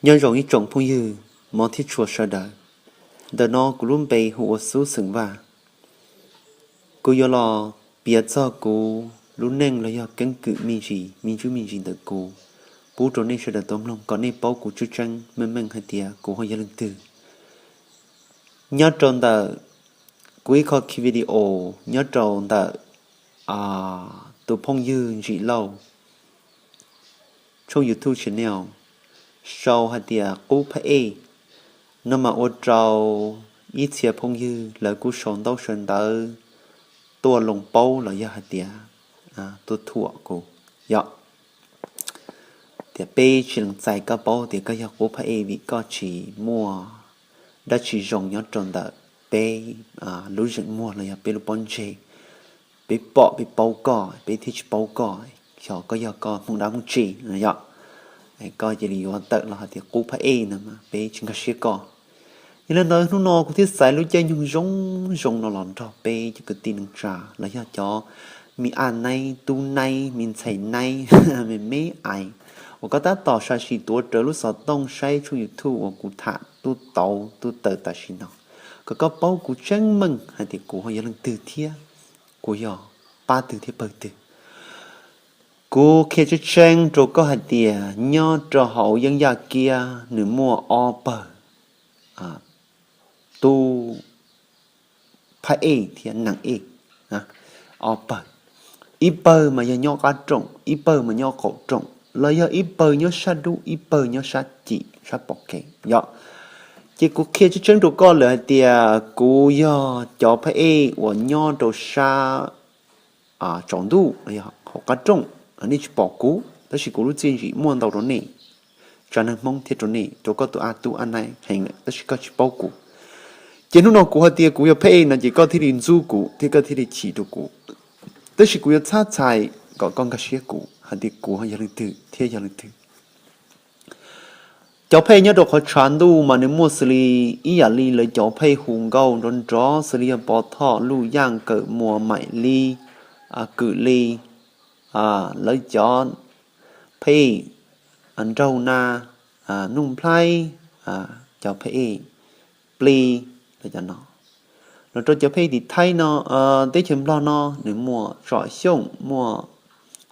Nyob zoo ib tsoom phooj ywg mov thiab tshua sawv daws, ntawm no kuv lub npe hu ua Xub xeem Vaj. Kuv yuav los piav txog kuv lub neej los yog keeb kwm me ntsis me ntsis me ntsis ntawm kuv pub rau nej sawv daws tau mloog kom nej paub kuv tseeb tseeb meej meej hais tias kuv ho yog leej twg. Nyob rau ntawm kuv ib qho video nyob rau ntawm tus phooj ywg Ntsim Lauj tshooj YouTube channel sau hais tias qub phab ej no mas ua rau ib txhia phooj ywg lawv kuj sau ntaub sau ntawv tuaj loo paub los yog hais tias tuaj thuam kuv yom, tias peb tsis lees txais koj paub tias koj yog qub phab ej vim koj tsis muaj dab tsi zoo nyob rau ntawm peb lub zeem muag los yog peb lub pob ntseg. Peb pom peb paub koj peb thiaj tsis paub koj, xyov koj yog koj hmoov dab hmoov tsi no yom. Koj cia li yuav tawm los hais tias qub phab ej no mas peb tsis nkag siab koj. Yog li ntawd hnub no kuv thiaj xaiv lub caij nyoog zoo zoo no los nrog peb cov kwv tij neej tsa los yog cov me aj naib tub naib me ntxhais naib me me ais uas koj tab tom sam sim tuav rawv lub xov tooj saib tshooj YouTube uas kuv tham tub tauv tub taws tam sim no, kom koj paub kuv tseeb meej hais tias kuv ho yog leej twg thiab kuv yog pab twg thiab pawg twg. Kuv qhia tseeb tseeb rau koj hais tias nyob rau hauv Yeeb Yaj Kiab nws muaj ob pawg tub phab ej thiab nees ej, ob pawg. Ib pawg mas yog nyob qab rooj, ib pawg mas nyob qaum rooj, los yog ib pawg nyob sab dub ib pawg nyob sab cim sab pom kev yom. Ces kuv qhia tseeb tseeb rau koj lawm hais tias kuv yog cov phab ej uas nyob rau sab tsaus ntuj los yog hauv qab rooj, nej tsis pom kuv tab sis kuv lub txiaj ntsim muaj ntau rau nej, tsa neeg Hmoob thiab rau nej, rau koj tus aj tub aj naib heev lawm tab sis koj tsis paub kuv. Ces hnub no kuv hais tias kuv yog phab ej no ces koj thiaj li ntxub kuv thiab koj thiaj li chim rau kuv. Tab sis kuv yuav txhab txhais kom koj nkag siab kuv hais tias kuv yog leej twg thiab yog leej twg. Cov phab ej nyob rau qhov tshav ntuj mas nws muaj xws li ib yam li lawv cov phab ej hu nkauj nrov nrov xws li yog Pov Thoj, Luj Yaj, Kawm Muas, Maim Li, Kwm Li, lawv cov phab ej Nraug Na, Nuj Nplhaib, cov phab ej Plig, lawv cov no. Los rau cov phab ej tim Thaib no, teb chaws Nplog no nws muaj Tsom Xyooj, muaj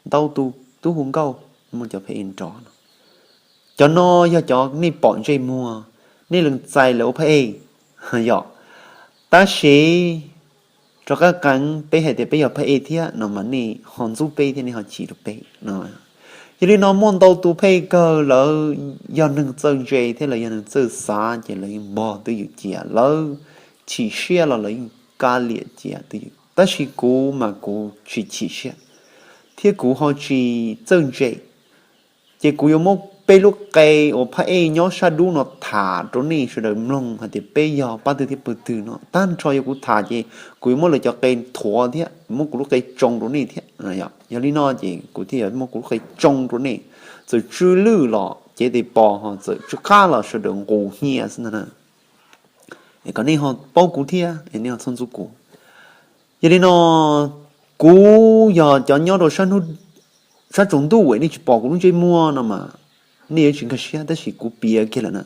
ntau tus tub hu nkauj, muaj cov phab ej nrov no. Cov no yog cov nej pom ntsej muag, nej lees txais lawv ua phab ej yom. Tab sis rov qab qeev peb hais tias peb yog phab ej thiab no mas nej ho ntxub peb thiab nej ho chim rau peb no. Yog li no muaj ntau tus phab ej kawg lawv yog neeg txawj ntse thiab lawv yog neeg txawj xav ces lawv yeej npog twj ywm cia, lawv chim siab los lawv yeej kav liam cia twj ywm. Tab sis kuv mas kuv tsis chim siab thiab kuv ho tsis txawj ntse. Ces kuv yuav muab peb lub qe uas phab ej nyob sab dub no tham rau nej sawv daws mloog hais tias peb yog pab twg thiab pawg twg no. Tag nrho yog kuv tham ces kuv yuav muab lawv cov qe thuav thiab muab kuv lub qe tsoo rau nej thiab. Yog li no ces kuv thiaj yuav muab kuv lub qe tsoo rau nej. Txawm tsw lwj los cev tes pos, ho txawm tsw qab los sawv daws nqus hnyiab xwb ntag na. Es kom nej ho paub kuv thiab es nej ho txhob ntxub kuv. Yog li no, kuv yog cov nyob rau sab tsaus ntuj es nej tsis pom kuv lub ntsej muag no mas nej yuav tsis nkag siab tab sis kuv piav kiag lawm na.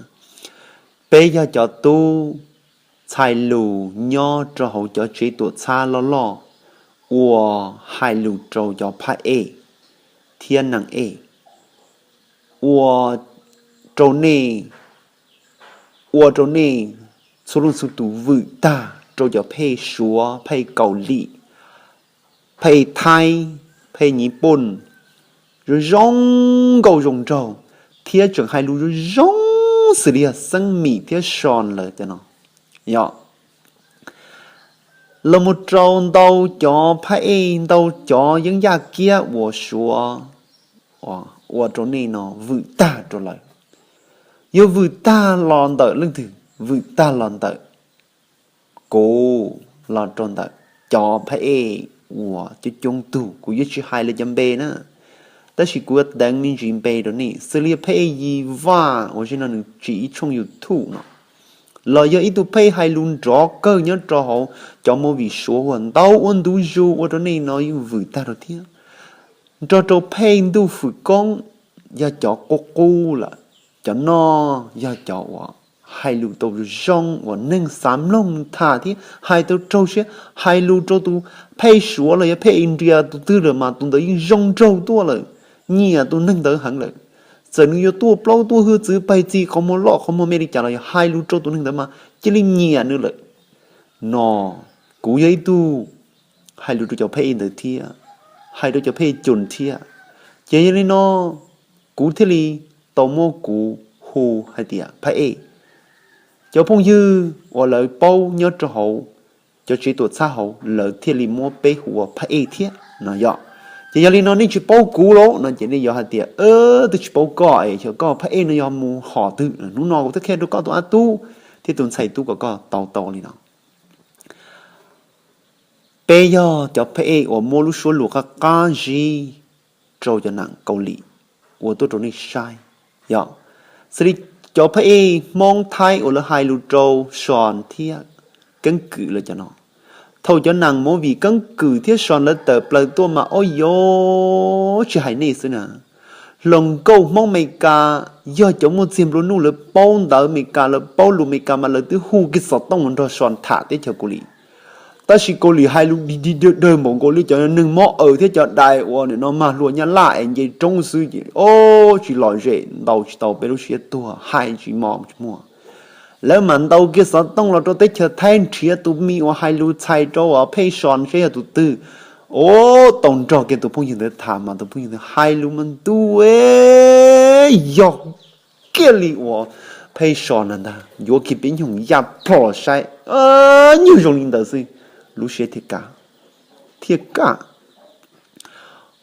Peb yog cov tub txhais lus nyob rau hauv cov tsev tuam txhab loj loj uas hais lus rau cov phab ej thiab nees ej, ua rau nej, ua rau nej txhua leej txhua tus vwm tag rau cov phab ej Suav, phab ej Kaus Lim, phab ej Thaib, phab ej Nyij Pooj, zoo zoo nkauj zoo nraug thiab tseem hais lus zoo zoo xws li yog Xeeb Mim thiab Son lawv cov no. Yog los mus rau ntau cov phab ej, ntau cov Yeeb Yaj Kiab uas Suav ua rau nej no vwm tag rau lawv. Yuav vwm tag los ntawm leej twg? Vwm tag los ntawm kuv, los rau ntawm cov phab ej uas coob coob tug, kuv yuav tsis hais lawv cov npe na, tab sis kuv yuav teev me ntsis npe rau nej, xws li phab ej Yis Vaj uas zaum no nws tsim ib tshooj YouTube no, los yog ib tug phab ej hais lus nrov kawg nyob rau hauv cov movie Suav uas ntau ua ntu zus ua rau nej no yeej vwm tag rau thiab. Nrog rau phab ej Ntuj Fwm Koob, yog cov qub qub lawm, Cov no yog cov uas hais lus tau zoo uas neeg xav mloog tham thiab hais tau raug siab, hais lus rau tus phej Suav los yog phej India tus twg lawm mas tus ntawd yeej zoo nraug tuaj lawm, nyiam tus neeg ntawd heev lawm. Txawm nws yuav tuaj plaub tuaj hwj txwv pais txi qhov muag loj qhov muag me li cas los yog hais lus rau tus neeg ntawd mas cia li nyiam nws lawm. No kuv yog ib tug hais lus rau cov phej ntawd thiab, hais rau cov phej cus thiab. Ces yog li no kuv thiaj li tau muab kuv hu hais tias phaj ej. Cov phooj ywg uas lawv paub nyob rau hauv cov tsev tuam txhab hauv lawv thiaj li muab peb hu ua phaj ej thiab no yom. Ces yog li no nej tsis paub kuv los no ces nej yuav hais tias twb tsis paub koj es xyov koj phaj ej no yog mus hom twg. Hnub no kuv thiaj qhia rau koj tus ab tub thiab tus ntxhais tub kom koj tau tau li no. Peb yog cov phaj ej uas muab lub suab lus qab qab zib rau cov nam Kaus Lim uas tuaj rau nej saib yom. Xws li cov phaj ej Hmoob Thaib uas lawv hais lus rau Son thiab Keeb Kwm lawv cov no, thaum cov nam movie Keeb Kwm thiab Son lawv tawm plaws tuaj mas ob yuav tsis hais nej xwb na. Hluas nkauj Hmoob Amelikas yog cov muaj txiag nplua nuj, lawv paub ntawv Amelikas, lawv paub lus Amelikas mas lawv twb hu kiag xov tooj mus nrog Son tham teb chaws Kaus Lim. Tab sis Kaus Lim hais lus dig dig dawg dawg npaum nkaus li cov neeg mob aws thiab cov dais uas nim no mag hlua nyab laj es nce roob xwb ces ob tsis lom zem, ntaus tsis tau peb lub siab tuag, hais tsis mos tsis muag. Lawv mam ntaus kiag xov tooj los rau teb chaws Thaib nrhiav tus me uas hais lus txhais rau phej Son seb yog tus twg. Ua tau nrog kiag tus phooj ywg ntawd tham mas tus phooj ywg ntawd hais lus mas ntuj, yog kiag li uas phej Son na ntag, yuav kiag peb nyoog yaj plho saib, nyuag zoo li ntawd xwb, lub siab thiaj kaj, thiaj kaj.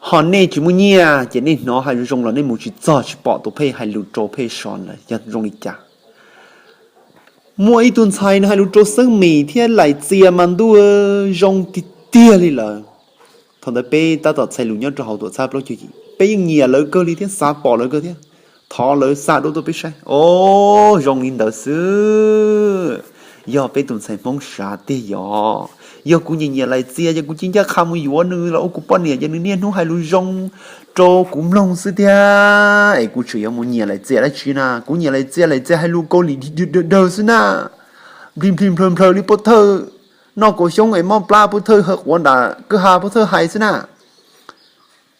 Ho nej tsis muaj nyiaj ces nej hnov hais zoo zoo los nej mus tsis txog tsis pom tus phej hais lus rau phej Son lawm yog zoo li cas. Muaj ib tug ntxhais nws hais lus rau Xeeb Mim thiab Laim Txias mas ntuj, zoo tiag tiag li lawm. Thaum ntawd peb tab tom txhais lus nyob rau hauv tuam txhab plaub caug yim, peb yeej nyiam lawv kawg li thiab xav pom lawv kawg thiab. Thov lawv xa duab tuaj peb saib. Os, zoo li ntawd xwb. Yog peb tus ntxhais Hmoob sav tiag yog. Yog kuv nyiam nyiam Laim Txias ces kuv cia ncaj qha mus yuav nws los ua kuv poj niam ces nws niaj hnub hais lus zoo rau kuv mloog xwb tiag. Es kuv tseem yuav mus nyiam Laim Txias dab tsi na? Kuv nyiam Laim Txias, Laim Txias hais lus Kaus Lim dig dig dawg dawg xwb na. Nplig nplig nplhaw nplhaw li pov thawj noj kaum xyoob es mob plab pov thawj hawv quav nram kwj ha pov thawj hais xwb na.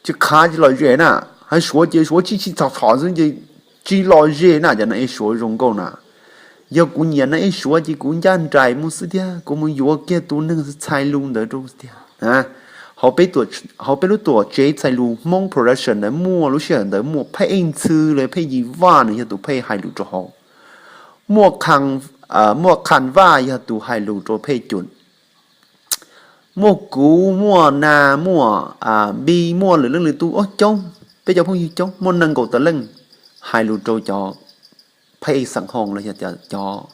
Tsis qhav tsis lom zem na. Hais Suav ces Suav tsis tsis txhom txhom xwb ces tsis lom zem na. Cov nas ej Suav zoo nkauj na. Yog kuv nyiam nas ej Suav ces kuv ncaj nraim mus xwb tiag, kuv mus yuav kiag tus neeg txhais lus ntawd rau tiag. Hauv peb lub tuam tsev txhais lus Hmoob Production ntawd muaj lub sij hawm ntawd muaj phaj ej Ntxhw los phaj Yim Vaj, nws yog tus phaj hais lus rau hauv. Muaj Khan Vaj yog tus hais lus rau phaj Cun. Muaj kuv, muaj Nas, muaj Npi, muaj lwm leej lwm tus, coob, peb cov phooj ywg coob, muaj nees nkaum tawm leej hais lus rau cov phaj ej xeem Hoo los yog cov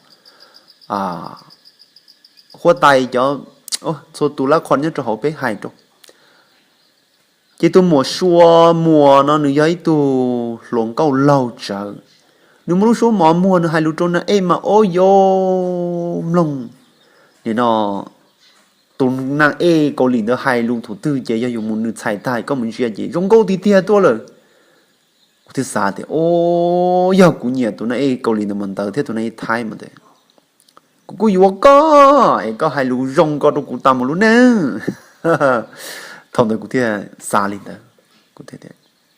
huab tais, cov txhua tus lab qhos nyob rau hauv peb hais rau. Ces tus muam Sua Muas no nws yog ib tug hluas nkauj laug tsawv. Nws muaj lub suab mos muag, nws hais lus rau nas ej mas ua yuav mloog. Nim no tus nas ej Kaus Lim ntawd hais lus thaum twg ces yog yus mus nws txhais tag koj mus ntsia ces zoo nkauj tiag tiag tuaj lawm. Kuv thiaj xav tias, o, yog kuv nyiam tus nas ej Kaus Lim ntawd mas ntawd thiab tus nas ej Thaib mas ntawd, kuv kuj yuav koj es koj hais lus zoo ko rau kuv tas mus lub neej. Thaum ntawd kuv thiaj xav li ntawd.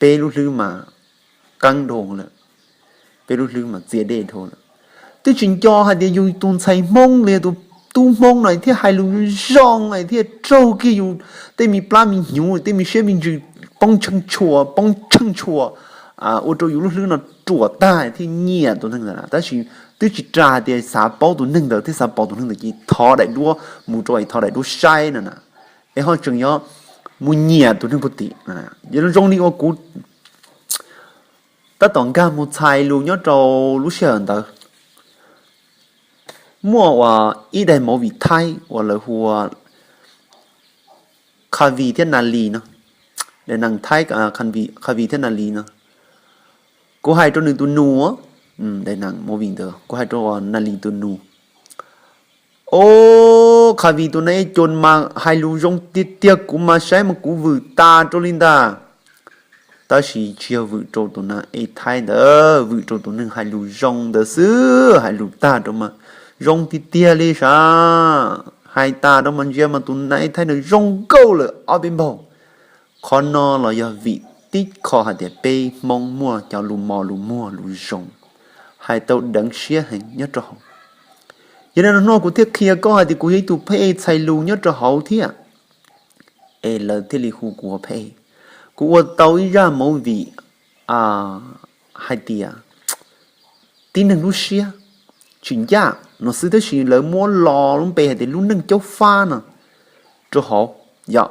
Peb lub hlwb mas qeeb dhau lawm, peb lub hlwb mas txia dej dhau lawm. Twb tsis nco hais tias yus tus ntxhais Hmoob los yog tus tub Hmoob no thiaj hais lus zoo es thiaj raug kiag yus tej me plab me hnyuv, tej me siab me ntsws poob tsheej tshua, poob tsheej tshua, ua rau yus lub hlwb no ruam tag thiaj nyiam tus neeg ntawd na. Tab sis twb tsis ras hais tias xav paub tus neeg ntawd thiab xav pom tus neeg ntawd ces thov daim duab mus rau es thov daim duab saib no na. Es ho tseem yuav mus nyiam tus neeg puag tim. Zoo li uas kuv tab tom nkag mus txhais lus nyob rau lub sij hawm ntawd, muaj uas ib daim movie Thaib uas lawv hu ua Khavi thiab Nali no, daim neeg Thaib, Khavi thiab Nali no. Kuv hais rau nws tus nus, daim neeg movie ntawd kuv hais rau Nali tus nus. O, Khavi tus nas ej Cun mas hais lus zoo tiag tiag, kuv mas saib mas kuv vwm tas rau li ntag. Tab sis tsis yog vwm rau tus nas ej thaib ntawd, vwm rau tus neeg hais lus zoo ntawd xwb, hais lus tag rau mas zoo tiag tiag li sav. Hais tas rau mas ntsia mas tus nas ej thaib ntawd zoo nkauj lawm ob peb npaug. Qhov no los yog vim tib qho hais tias peb Hmoob muaj cov lus mos lus muag lus zoo, hais tau deev siab heev nyob rau hauv. Yog li no hnub no kuv thiaj qhia koj hais tias kuv yog ib tug phab ej txhais lus nyob rau hauv thiab, es lawv thiaj li hu kuv ua phab ej. Kuv ua tau ib zaj movie hais tias tib neeg lub siab tsis ncaj no xwb, tab sis lawv muab lo lub npe hais tias lub neej caub fab no rau hauv yom.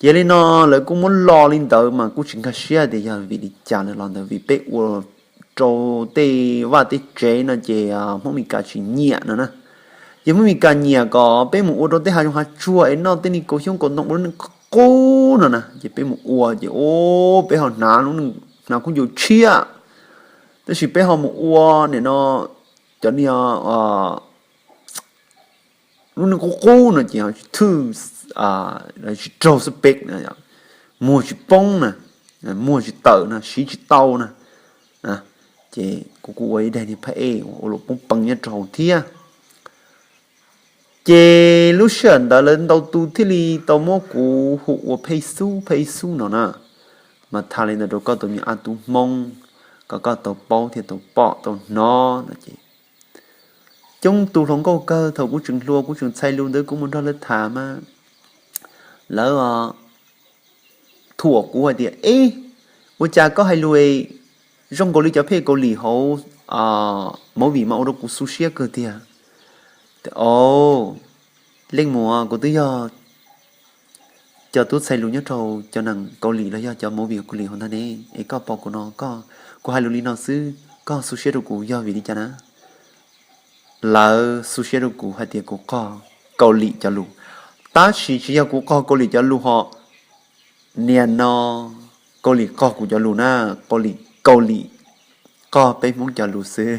Ces li no lawv kuj muab lo li ntawd mas kuj tsis nkag siab tias yog vim li cas lawv lo ntawd, vim peb ua rau tej vaj tej tsev no ces Hmoob Mes Kas tsis nyiam no na. Ces Hmoob Mes Kas nyiam kom peb mus ua rau tej hav zoov hav tsuag es noj tej niag kaus xyoob kaus ntoo ua lub neej qub qub no na, ces peb mus ua ces peb ho hnav lub neej hnav khaub ncaws tshiab, tab sis peb ho mus ua nim no cov niag lub neej qub qub no ces tsis thwj, tsis raug xab pem, muag tsis poob na, muag tsis tawm na, siv tsis tau na. Ces kuv kuj ua ib daim niag phab ej ua luam poob peev nyob rau hauv thiab. Ces lub sij hawm ntawd lawv ntau tus thiaj li tau muab kuv hu ua phej xub phej xub no na, mas tham li ntawd rau koj tus me ab tub Hmoob, kom koj tau paub thiab tau pom tau hnov no ces coob tus hluas nkauj kawg thaum kuv tseem hluas kuv tseem txhais lus ntawd kuv mus nrog lawv tham mas lawv thuam kuv hais tias, eb, ua cas koj hais lus zoo nkaus li cov phej Kaus Lim hauv movie mas ua rau kuv xu siab kawg tiag. Tias, o, leej muam, kuv twb yog cov tub txhais lus nyob rau cov neeg Kaus Lim los yog cov movie Kaus Lim hauv ntag ne, es koj pom kuv no, kuv hais lus li no xwb koj xu siab rau kuv yog vim li cas na? Lawv xu siab rau kuv hais tias kuv qog Kaus Lim cov lus, tab sis tsis yog kuv qog Kaus Lim cov lus ho, niaj no Kaus Lim qog kuv cov lus na, Kaus Lim, Kaus Lim qog peb Hmoob cov lus xwb.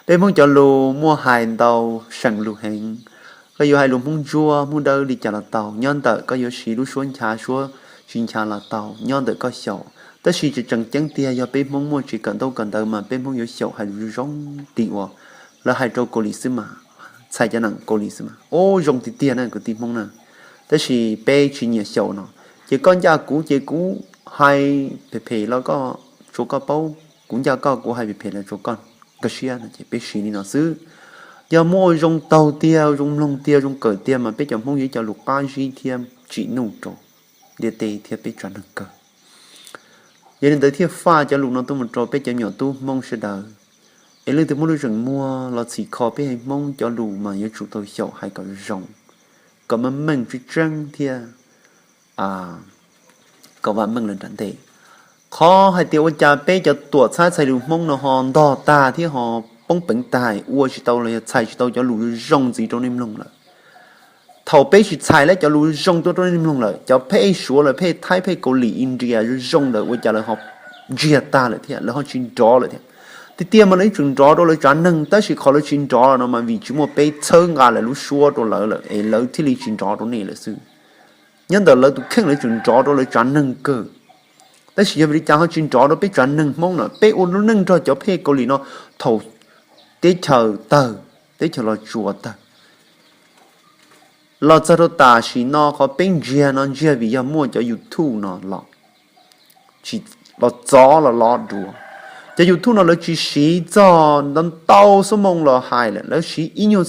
Peb Hmoob cov lus muaj hais ntau seem lus heev. Koj yuav hais lus Hmoob ntsuab Hmoob dawb li cas los tau, nyob ntawm koj yuav siv lub suab nchav suab tsis nchav los tau, nyob ntawm koj xyaum. Tab sis tseem tseem ceeb tiag yog peb Hmoob muaj tsev kawm ntaub kawm ntawv mas peb Hmoob yuav xyaum hais lus zoo zoo li uas lawv hais rau Kaus Lim xwb mas, txhais cov neeg Kaus Lim xwb mas, o, zoo tiag tiag na kwv tij Hmoob na. Tab sis peb tsis nyiam xyaum no, ces koj ncaj kuv ces kuv hais phem phem los koj, tsuas koj paub, kuv ncaj koj kuv hais phem phem los tsuas koj nkag siab no ces peb siv li no xwb. Yog muaj ua zoo taug tiag, ua zoo mloog tiag, ua zoo kawm tiag mas peb cov Hmoob yog ib cov lus qab zib thiab tsim nuj rau ntiaj teb thiab peb tsav neeg kawg. Yog li ntawd thiaj faj cov lus no tuaj mus rau peb cov me nyuam tub Hmoob sawv daws, es leej twg muaj lub zeem muag los txhim kho peb haiv Hmoob cov lus mas yuav tsum tau xyaum hais kom zoo, kom meej meej tseeb tseeb thiab kom vam meej lawm nram ntej. Qhov hais tias ua cas peb cov tuam txhab txhais lus Hmoob no ho ntog tag thiab ho poob peev tag, ua tsis tau los yog txhais tsis tau cov lus zoo ntxiv rau nej mloog lawm. Thaum peb tsis txhais lawv cov lus zoo tuaj rau nej mloog lawm, cov phej Suav lawm, phej Thaib, phej Kaus Lim, India zoo zoo ntawd ua cas lawv ho ntsiag tag lawm thiab lawv ho tsis nrov lawm thiab? Tiag tiag mas lawv yeej tseem nrov rau lawv tsav neeg, tab sis qhov lawv tsis nrov no mas vim tsis muaj peb txhawb nqa lawv lub suab rau lawv lawm es lawv thiaj li tsis nrov rau nej lawm xwb. Nyob ntawm lawv tus kheej lawv tseem nrov rau lawv tsav neeg kawg, tab sis yog vim li cas ho tsis nrov rau peb tsav neeg Hmoob lawm? Peb ua lub neej nrog cov phej Kaus Lim no thaum teb chaws tawg, teb chaws los tsuas tawg los txog rau tam sim no qhov peb ntsiag no ntsiag vim yog muaj cov YouTube no los, los txov los lo dua. Cov YouTube no lawv tsis siv txog ntau ntau xuab moos los hais lawm, lawv siv ib nyuag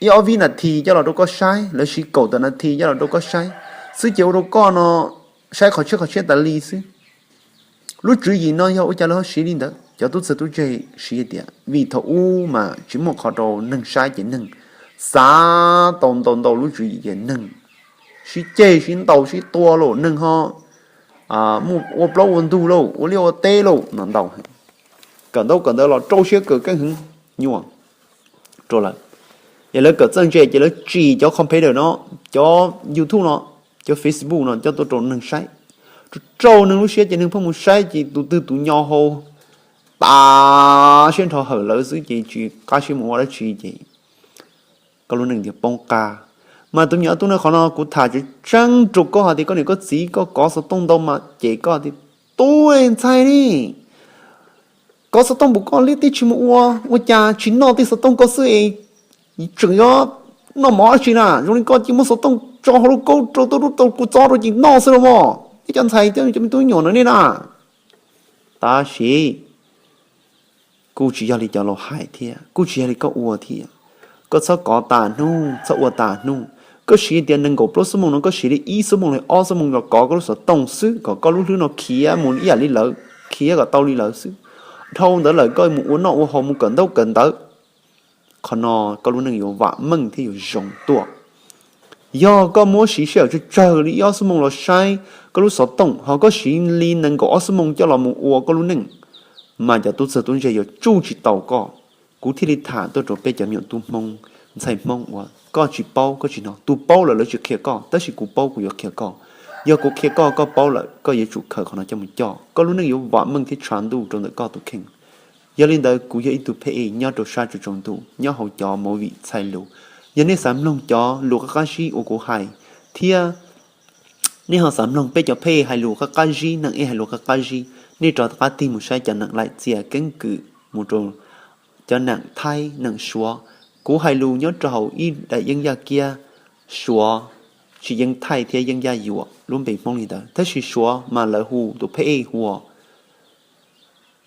ib ob vib nas this coj los rau koj saib, lawv siv kaum tawm nas this coj los rau koj saib xwb ces ua rau koj no saib qhov tshiab qhov tshiab tas li xwb. Lub tswv yim no yog ua cas lawv ho siv li ntawd? Cov tub txawg tub ntse siv hais tias vim thaum ub mas tsis muaj qhov rau neeg saib ces neeg xav tau ntau ntau lub tswv yim ces neeg sib ceg sib ntaus sib tua lauj, neeg ho muaj ua plaub ua ntug lauj, ua liaj ua teb lauj no ntau. Kawm ntaub kawm ntawv los rau siab kawm keej heev nyuaj rau lawv, es lawv kawm txawj ntse ces lawv tsim cov computer no, cov YouTube no, cov Facebook no coj tuaj rau neeg saib. Rau rau neeg lub siab ces neeg pheej mus saib ces tus twg tus nyo hau tas siab nrho hawm lawv xwb ces tsis qab siab mus ua dab tsi ces koj lub neej tias poob qab. Mas tus me nyuam tub na, qhov no kuv tham tseeb tseeb rau koj hais tias koj niam koj txiv koj kov xov tooj ntau mas ces koj tias, tub ntxhais ne, kov xov tooj npaum koj liab teb tsis mus ua, ua cas tsis noj tej xov tooj koj xwb es tseem yuav noj mov dab tsi na? Zoo li koj cia muab xov tooj tso hauv lub kaub rau tau lub tau kuv txob rau ces noj xwb los mas. Thiab cov ntxhais thiab cov me tub nyuam no nej na. Tab sis kuj tsis yog li cov laus hais thiab kuj tsis yog li koj ua thiab. Koj txhob kov tas hnub txhob ua tas hnub. Koj siv tias nees nkaum plaub xuab moos no koj siv li ib xuab moos li ob xuab moos los kov koj lub xov tooj xwb kom koj lub hlwb no khiav mus ib yam li lawv, khiav kom tau li lawv xwb. Dhau ntawd lawm koj mus ua noj ua haus mus kawm ntaub kawm ntawv, qhov no koj lub neej yuav vam meej thiab yuav zoo tuaj. Yog koj muab siv sij hawm tsawg tsawg li ib ob xuab moos los saib koj lub xov tooj ho koj siv li nees nkaum ob xuab moos coj los mus ua koj lub neej, mas cov tub txawg tub ntse yuav tsuj tsis tau koj. Kuv thiaj li tham tuaj rau peb cov me nyuam tub Hmoob, ntxhais Hmoob uas koj tsis paub koj tsis hnov, tus paub lawm lawv tsis qhia koj tab sis kuv paub kuv yuav qhia koj. Yog kuv qhia koj koj paub lawm koj yuav tsum khaws qhov no coj mus coj, koj lub neej yuav vam meej thiab tshav ntuj rau ntawm koj tus kheej. Yog li ntawd kuv yog ib tug phej ej nyob rau sab tsaus ntuj nyob hauv cov movie txhais lus. Yog nej xav mloog cov lus qab qab zib uas kuv hais thiab nej ho xav mloog peb cov phej ej hais lus qab qab zib, neeg ej hais lus qab qab zib, nej rov qab tig mus saib cov neeg laim txias keeb kwm mus rau cov neeg Thaib neeg Suav. Kuv hais lus nyob rau hauv ib daim yeeb yaj kiab Suav, tsis yeeb Thaib thiab yeeb yaj yuam lub npe Hmoob li ntawd tab sis Suav mas lawv hu tus phej ej hu ua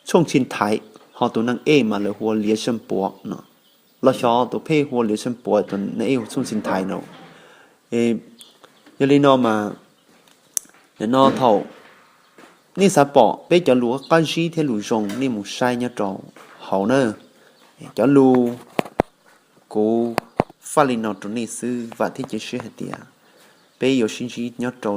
Txhooj Txhin Thaiv, ho tus neeg ej mas lawv hu ua Liav Xeej Puav no. Los xyov tus phej ej hu ua Liav Xeej Puav, tus neeg ej hu Txhooj Txhin Thaiv no. Yog li no mas nim no thaum nej xav pom peb cov lus qab zib thiab lus zoo nej mus saib nyob rau hauv na. Cov lus kuv faj li no rau nej xwb, vam thiab cia siab hais tias peb yuav sib ntsib nyob rau